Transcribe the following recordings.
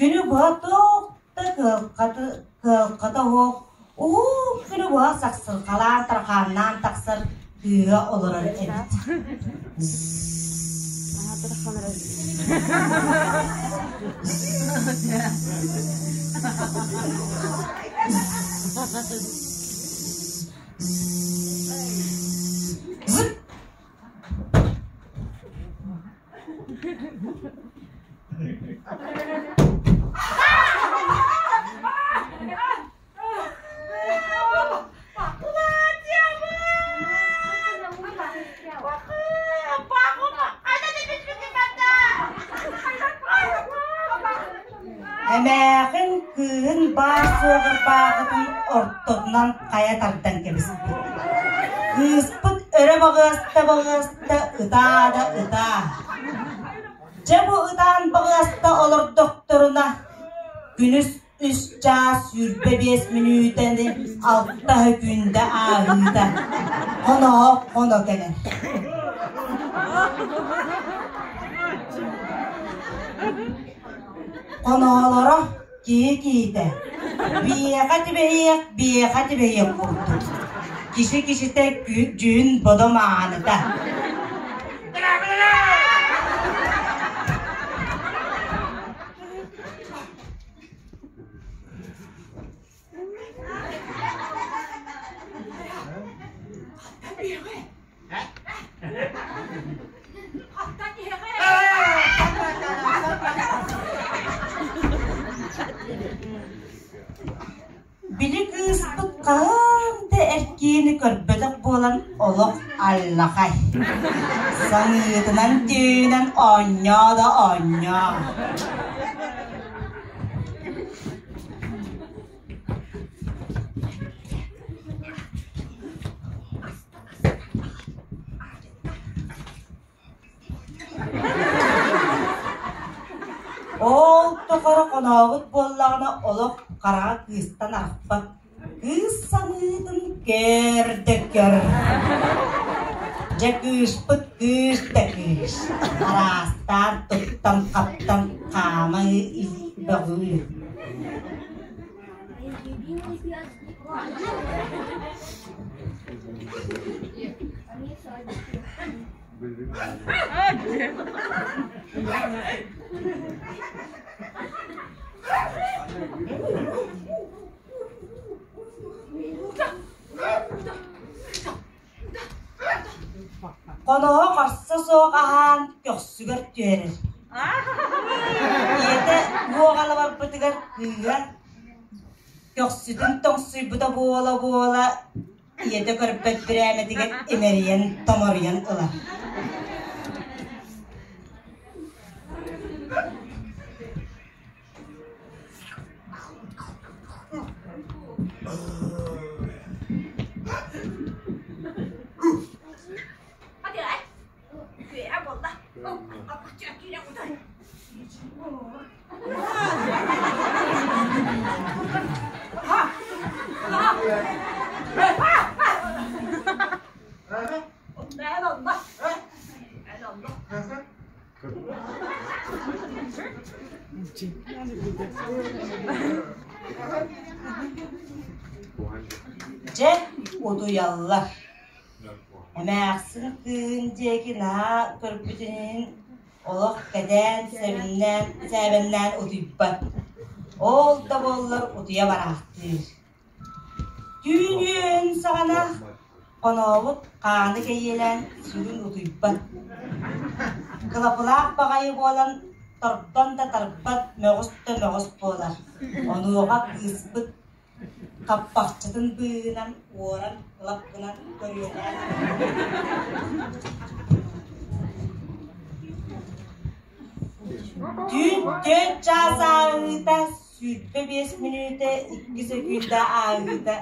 Күнү быһа туох да кыһалҕата суох уһун күнү быһа сахсырҕалаан тархааннаан тахсар кыыһа олорор эбит. Эмээхин кыыһын баар суох ырбаахытын ортотунан хайа тардан кэбиспит. Кыыспыт өрө баҕыаста-баҕыаста ытаа да ытаа. Дьэ бу ытаан баҕыаста олордохторуна, күнүс үс чаас 25 мүнүүтэни алта күндэ ааһыыта хоноһо хоно кэлэр. Хоноолоро киһи киһитэ, биэхэ түбэһиэх, биэхэ түбэһиэх курдук. Киши кишитэ дьүһүн бодо мааныта. Били кыыспыт хаһан да эркиини көрбөтөх буолан олох аллахай. Саныытынан түүнэн оонньоо да оонньоо. Ол тухары хонообут буоллаҕына олох хараҕа кыыстан арахпат. Кыыс самыытын көр да көр. Дьэ кыыспыт кыыс да кыыс. Араастаан туттан-хаптан хаама бөҕүү. Хоноһо харса суох аһаан көхсүгэр түһэрэр. Ийэтэ уоҕала барбытыгар кыыһа көхсүтүн тоҥсуйбута буола-буола ийэтэ көрбөт бирээмэтигэр имэрийэн томоруйан ылар. Дьэ, утуйаллар. Эмээхсин кыыһын диэки наһаа көрбүтүн иһин олох кэтээн, сэбиннээн, сээбэннээн утуйбат. Ол да буоллар утуйа бараахтыыр. Түүн үөһүн саҕана хонообут хааны кэйиэлээн сүгүн утуйбат. Кылапылаах баҕайы буолан тордон да тарбат, мөҕүс да мөҕүс буолар. Онуоха кыыспыт хаппахчытын быыһынан уоран кылап гынан көрүөлээн Түүн түөрт чаас ааһыыта 25 мүнүүтэ 2 сөкүүндэ ааһыыта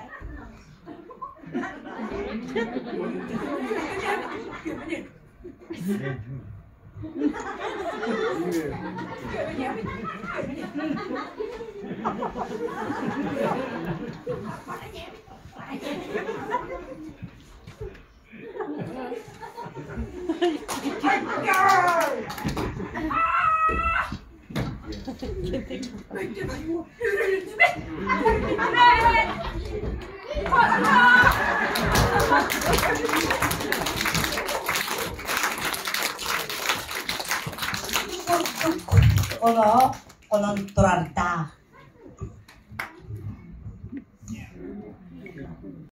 Ити курдук хоно хонон турардаах.